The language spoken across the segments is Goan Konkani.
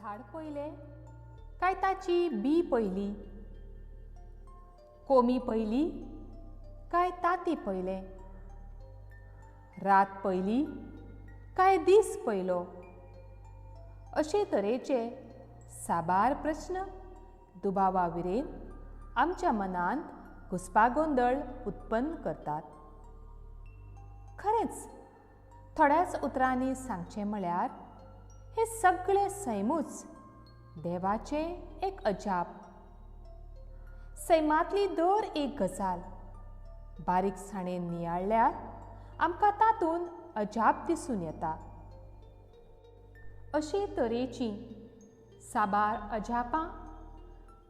झाड पयलें काय ताची बी पयली? कोमी पयली काय ताती पयलें? रात पयली काय दीस पयलो? अशे तरेचे साबार प्रस्न दुबावा विरेन आमच्या मनांत घुस्पागोंदळ उत्पन्न करतात. खरेंच थोड्याच उतरांनी सांगचें म्हळ्यार हें सगळें सैमूच देवाचें एक अजाप. सैमांतली दर एक गजाल बारीकसाणेन नियाळ्ळ्यार आमकां तातूंत अजाप दिसून येता. अशे तरेचीं साबार अजापां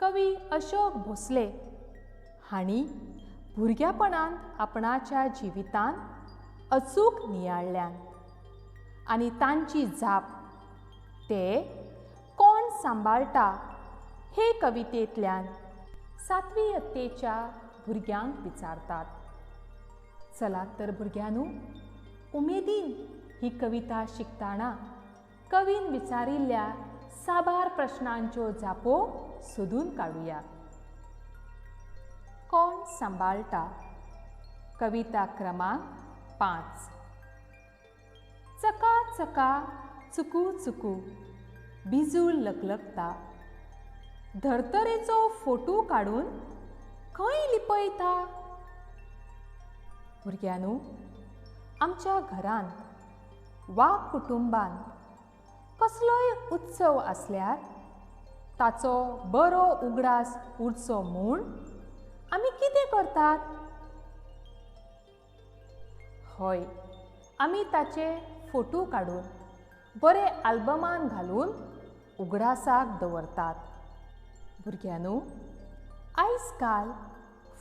कवी अशोक भोसले हांणी भुरग्यापणांत आपणाच्या जिवितांत अचूक नियाळ्ळ्यांत आनी तांची जाप ते कोण सांबाळटा हे कवितेंतल्यान सातवी यत्तेच्या भुरग्यांक विचारतात. चलात तर भुरग्यांनू, उमेदीन ही कविता शिकतना कवीन विचारिल्ल्या साबार प्रश्नांच्यो जापो सोदून काडुया. कोण सांबाळटा? कविता क्रमांक 5. चका चका चुकू चुकू बिजूल लकलकता, धर्तरेचो फोटो काडून खंय लिपयता? भुरग्यांनू, आमच्या घरांत वा कुटुंबांत कसलोय उत्सव आसल्यार ताचो बरो उगडास उरचो म्हूण आमी कितें करतात? हय, आमी ताचे फोटो काडून बरे आल्बमान घालून उगडासाक दवरतात. भुरग्यांनू, आयज काल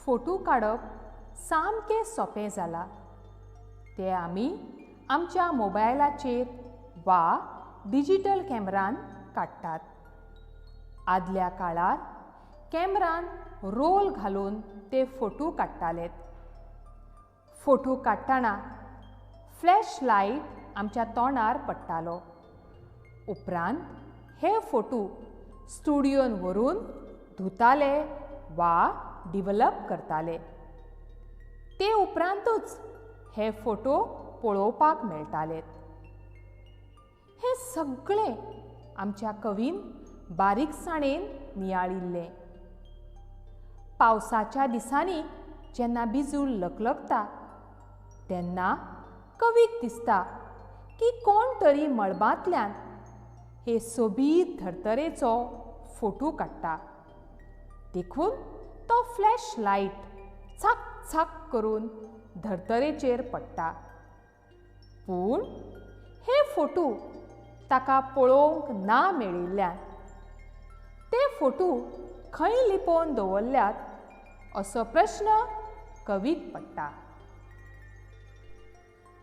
फोटो काडप सामकें सोंपें जालां. ते आमी आमच्या मोबायलाचेर वा डिजिटल कॅमेरान काडटात. आदल्या काळार कॅमेरान रोल घालून ते फोटो काडटाले. फोटो काडटना फ्लॅश लायट आमच्या तोंडार पडटालो. उपरांत हे फोटो स्टुडियोन व्हरून धुताले वा डिवलप करताले. ते उपरांतूच हे फोटो पळोवपाक मेळटाले. हें सगळें आमच्या कवीन बारीकसाणेन नियाळिल्लें. पावसाच्या दिसांनी जेन्ना बिजूल लकलकता तेन्ना कवीक दिसता की कोण तरी मळबांतल्यान हे सोबीत धर्तरेचो फोटो काडटा. देखून तो फ्लॅश लायट छाक छाक करून धर्तरेचेर पडटा. पूण हे फोटो ताका पळोवंक ना मेळिल्ल्यान ते फोटो खंय लिपोवन दवरल्यात असो प्रश्न कवीक पडटा.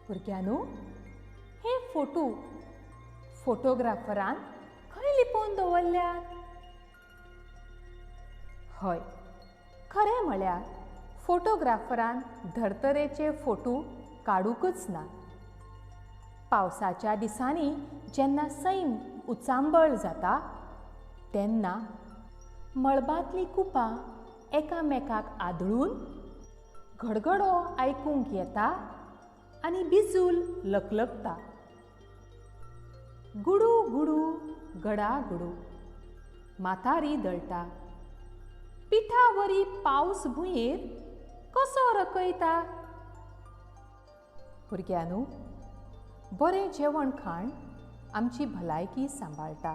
भुरग्यांनू, हे फोटो फोटोग्राफरान खंय लिपोवन दवरल्यात? हय, खरें म्हळ्यार फोटोग्राफरान धर्तरेचे फोटो काडूंकच ना. पावसाच्या दिसांनी जेन्ना सैम उचांबळ जाता तेन्ना मळबांतलीं कुपां एकामेकाक आदळून घडघडो आयकूंक येता आनी बिजूल लकलकता. गुडू गुडू गडा गुडू म्हातारी दळटा, पिठा वरी पावस भुंयेर कसो रकयता? भुरग्यांनू, बरें जेवण खाण आमची भलायकी सांबाळटा.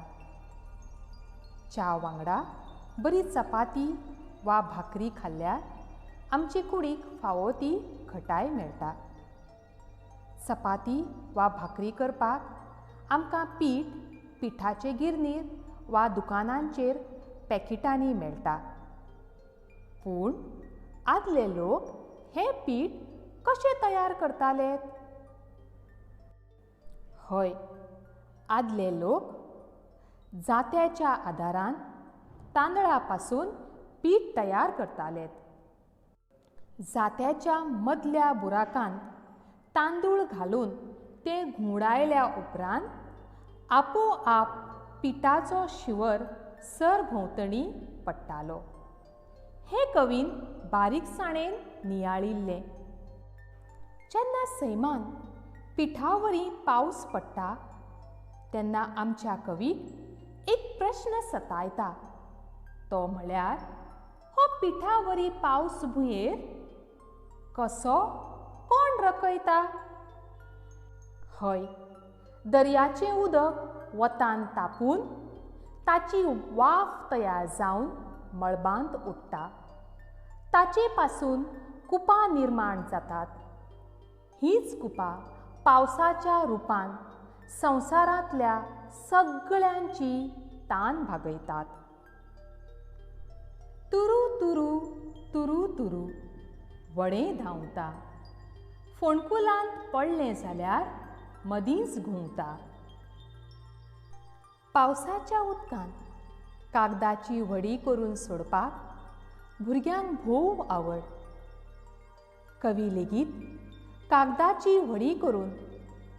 च्या वांगडा बरी चपाती वा भाकरी खाल्ल्यार आमचे कुडीक फावो ती घटाय मेळटा. चपाती वा भाकरी करपाक आमकां पीठ पिठाचे गिरणीर वा दुकानांचेर पॅकेटांनी मेळटा. पूण आदले लोक हें पीठ कशें तयार करताले? हय, आदले लोक जात्याच्या आदारान तांदळा पासून पीठ तयार करताले. जात्याच्या मदल्या बुराकांत तांदूळ घालून ते घुंवडायल्या उपरांत आपोआप पिठाचो शिंवर सरभोंवतणी पडटालो. हें कवीन बारीकसाणेन नियाळिल्लें. जेन्ना सैमान पिठावरी पावस पडटा तेन्ना आमच्या कवीक एक प्रश्न सतायता, तो म्हळ्यार हो पिठावरी पावस भुंयेर कसो कोण रकयता? हय, दर्याचें उदक वतान तापून ताची वाफ तयार जावन मळबांत उडटा. ताचे पासून कुपां निर्माण जातात. हीच कुपां पावसाच्या रुपान संवसारांतल्या सगळ्यांची तान भागयतात. तुरू तुरू तुरू तुरू व्हडें धांवता, फोंडकुलांत पडलें जाल्यार मदींच घुंवता. पावसाच्या उदकान कागदाची व्हडी करून सोडपाक भुरग्यांक भोव आवड. कवी लेगीत कागदाची व्हडी करून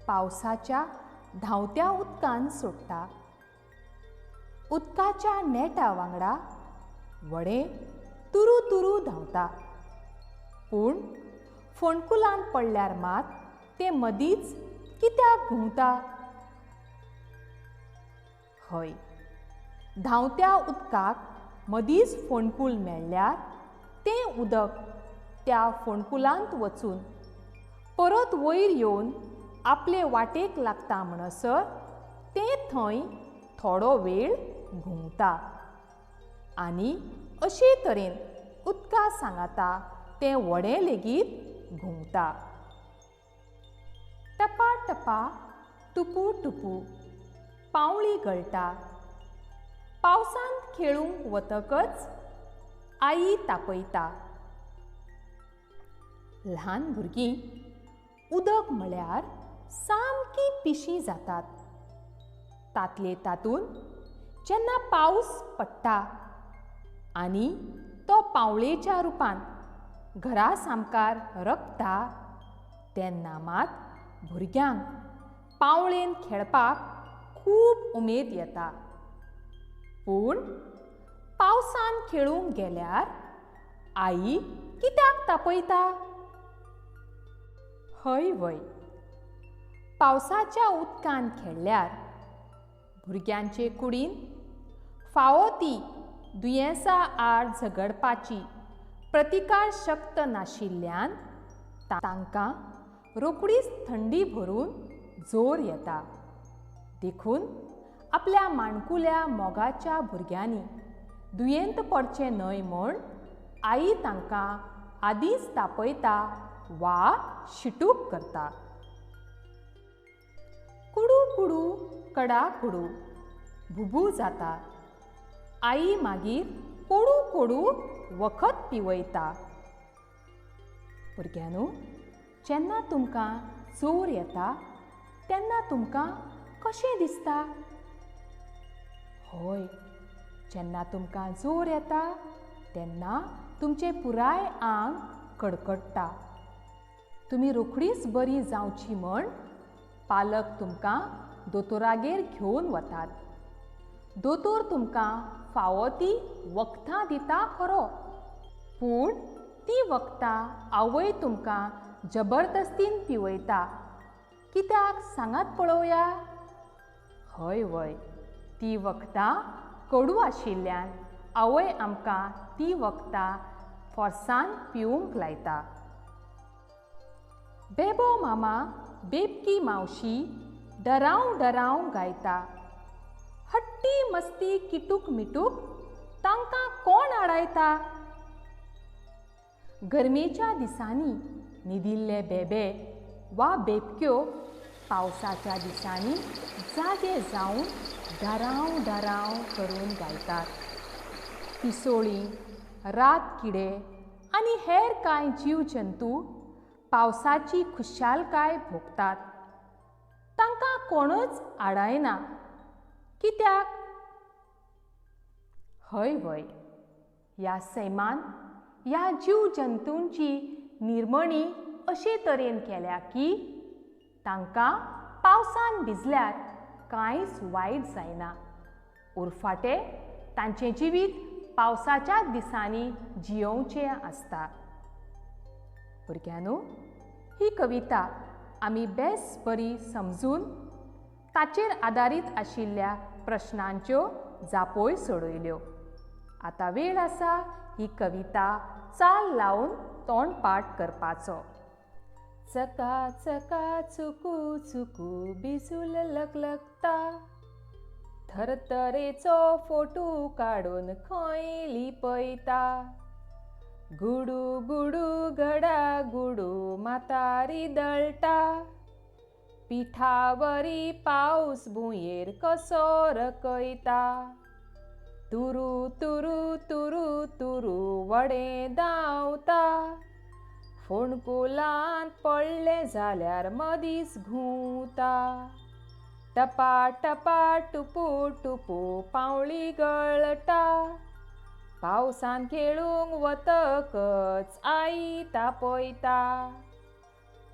पावसाच्या धांवत्या उदकान सोडटा. उदकाच्या नेटा वांगडा व्हडें तुरू तुरू धांवता, पूण फोंडकुलांत पडल्यार मात तें मदींच कित्याक घुंवता? हय, धांवत्या उदकाक मदींच फोंडकूल मेळ्ळ्यार तें उदक त्या फोंडकुलांत वचून परत वयर येवन आपले वाटेक लागता म्हणसर तें थंय थोडो वेळ घुंवता आनी अशे तरेन उदका सांगाता तें व्हडें लेगीत घुंवता. टपा टपा टुपू टुपू पावळी गळटा. पावसांत खेळूंक वतकच आई तापयता. ल्हान भुरगीं उदक म्हळ्यार सामकी पिशीं जातात. तांतले तातूंत जेन्ना पावस पडटा आनी तो पावळेच्या रुपान घरा सामकार रकता तेन्ना मात भुरग्यांक पावळेन खेळपाक खूब उमेद येता. पूण पावसान खेळूंक गेल्यार आई कित्याक तापयता? हय वय, पावसाच्या उदकान खेळ्ळ्यार भुरग्यांचे कुडीन फावो ती दुयेंसा आड झगडपाची प्रतिकार शक्त नाशिल्ल्यान तांकां रोखडीच थंडी भरून जोर येता. देखून आपल्या माणकुल्या मोगाच्या भुरग्यांनी दुयेंत पडचें न्हय म्हूण आई तांकां आदींच तापयता वा शिटूक करता. कुडू कुडू कडा कुडू भुबू जाता. आई मागीर कोडू कोडू वखद पिवयता. भुरग्यांनो, जेन्ना तुमकां जोर येता तेन्ना तुमकां कशें दिसता? हय, जेन्ना तुमकां जोर येता तेन्ना तुमचें पुराय आंग कडकडटा. तुमी रोखडीच बरी जावची म्हण पालक तुमकां दोतोरागेर घेवन वतात. दोतोर तुमकां फावो ती वखदां दिता खरो, पूण ती वखदां आवय तुमकां जबरदस्तीन पिवयता. कित्याक सांगात पळोवया? हय वय, ती वखदां कडू आशिल्ल्यान आवय आमकां ती वखदां फोर्सान पिवंक लायता. बेबो मामा बेबकी मावशी डराव डराव गायता. हट्टी मस्ती किटूक मिटूक तांकां कोण आडायता? गरमेच्या दिसांनी न्हिदिल्ले बेबे वा बेबक्यो पावसाच्या दिसांनी जागे जावन डराव डराव करून गायतात. पिसोळीं, रात किडे आनी हेर कांय जीव जंतू पावसाची खुशालकाय भोगतात. तांकां कोणूच आडायना. कित्याक? हय वय, ह्या सैमान ह्या जीव जंतूंची निर्मणी अशे तरेन केल्या की तांकां पावसान भिजल्यार कांयच वायट जायना. उरफाटें तांचें जिवीत पावसाच्या दिसांनी जियोवचें आसता. भुरग्यांनो, ही कविता आमी बेस बरी समजून ताचेर आदारीत आशिल्ल्या प्रश्नांच्यो जापोय सोडयल्यो. आतां वेळ आसा ही कविता चाल लावन तोंडपाठ करपाचो. चका चका चुकू चुकू बिजूल लकलकता, थरथरेचो फोटू काडून खंय लिपयता, गुडू गुडू गडा गुडू म्हातारी दळटा, पिठावरी पावस भुंयेर कसो रकयता, तुरू तुरू तुरू तुरू व्हडें धांवता, फोणकुलांत पडलें जाल्यार मदींच घुंवता, टपा टपा टुपू टुपू पावळी गळटा, पावसान खेळूंक वतकच आई तापयता,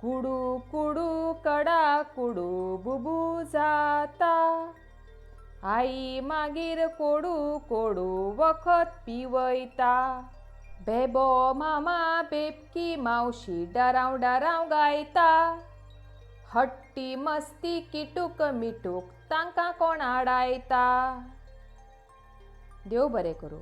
कुडू कुडू कडा कुडू बुबू जाता, आई मागीर कोडू कोडू वखद पिवयता, बेबो मामा बेबकी मावशी डरांव डरांव गायता, हट्टी मस्ती किटूक मिटूक तांकां कोण आडायता. देव बरें करूं.